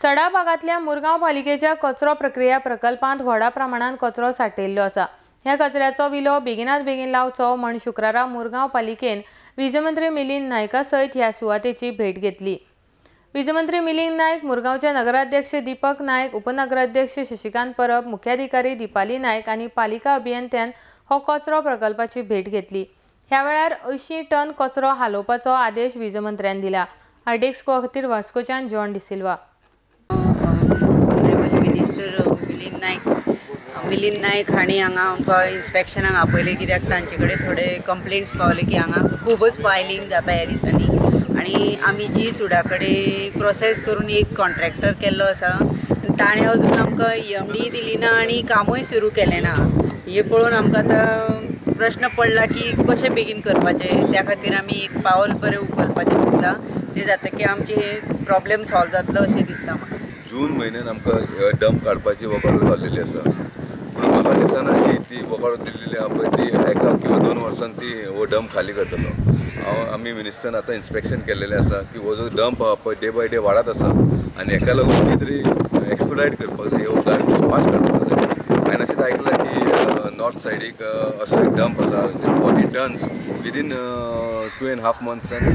सडा भागांतल्या मुरगांव पालिकेच्या कचरो प्रक्रिया प्रकल्पांत व्हडा प्रमाणात कचरो साठयल्लो आसा. ह्या कचऱ्याचो विलो बेगिनात बेगीन लावचो म्हण शुक्रारा मुरगांव पालिकेन वीजमंत्री मिलिंद नायका सयत ह्या सुवातेची भेट घेतली. वीजमंत्री मिलिंद नायक, मुरगांवचे नगराध्यक्ष दीपक नायक, उपनगराध्यक्ष शशिकांत परब, मुख्याधिकारी दीपाली नायक आनी पालिका अभियंत्यान हो कचरो प्रकल्पाची भेट घेतली. ह्या वेळार 80 टन कचरो हालोवपाचो आदेश वीजमंत्र्यान दिला. आरडीएक्स खातीर वास्कोच्यान जॉन डिसिल्वा. मिनिस्टर मिलिंद नायक हांणी हांगा आमकां इन्स्पेक्शनाक आपयलें, कित्याक तांचे कडेन थोडे कंप्लेंट्स पावले की हांगा खूबच पायलिंग जाता ह्या दिसांनी आनी आमी जी सुडा कडेन प्रोसेस करून एक कॉन्ट्रॅक्टर केल्लो आसा, ताणें अजून आमकां EMD दिली ना आनी कामूय सुरू केलें ना. हें पळोवन आमकां आतां प्रश्न पडला की कशें बेगीन करपाचें. त्या खातीर आमी एक पावल बरें उखलपाचें चिंतलां, तें जातकीर आमचें हे प्रॉब्लेम सॉल्व जातलो अशें दिसता म्हाका. जून म्हयन्यान आमकां डंप काडपाची वखद घाल्लेली आसा, पूण म्हाका दिसना की ती वखद दिल्लेली आहा पळय ती एका किंवा 2 वर्सान ती हो डंप खाली करतलो. हांव आमी मिनिस्टरान आतां इन्स्पेक्शन केल्लेलें आसा की हो जो डंप आहा पळय डे बाय डे वाडत आसा आनी हेका लागून कितें तरी एक्सपडायट करपाक जाय, हो गार्बेज फास्ट काडपाक जाय. हांवें अशेंच आयकलां की नॉर्थ सायडीक असो एक डंप आसा 40 टन्स विदीन 2.5 मंथ्सान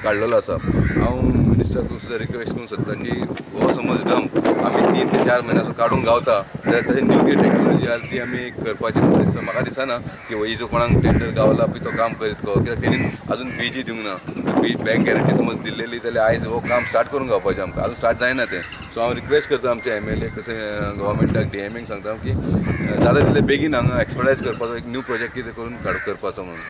काडलेलो आसा. हांव मिनिस्टराक सुद्दां रिक्वेस्ट करूंक सोदता की हो समज डंप आमी 3 ते 4 म्हयन्याचो काडूंक गावता जाल्यार ताचे न्यू कितें टॅक्नोलॉजी आहा ती आमी करपाची. म्हाका दिसना की ही जो कोणाक टेंडर गावला पळय तो काम करीत को, कित्याक तेणीन अजून बीजी दिवंक ना. बी बँक गॅरंटी समज दिल्लेली जाल्यार आयज हो काम स्टार्ट करूंक गावपाचें आमकां, अजून स्टार्ट जायना तें. सो हांव रिक्वेस्ट करता आमच्या MLA तशें गव्हर्मेंटाक DMA सांगता की जाता तितले बेगीन हांगा एक्सपर्टायज करपाचो एक न्यू प्रोजेक्ट कितें करून करपाचो म्हणून.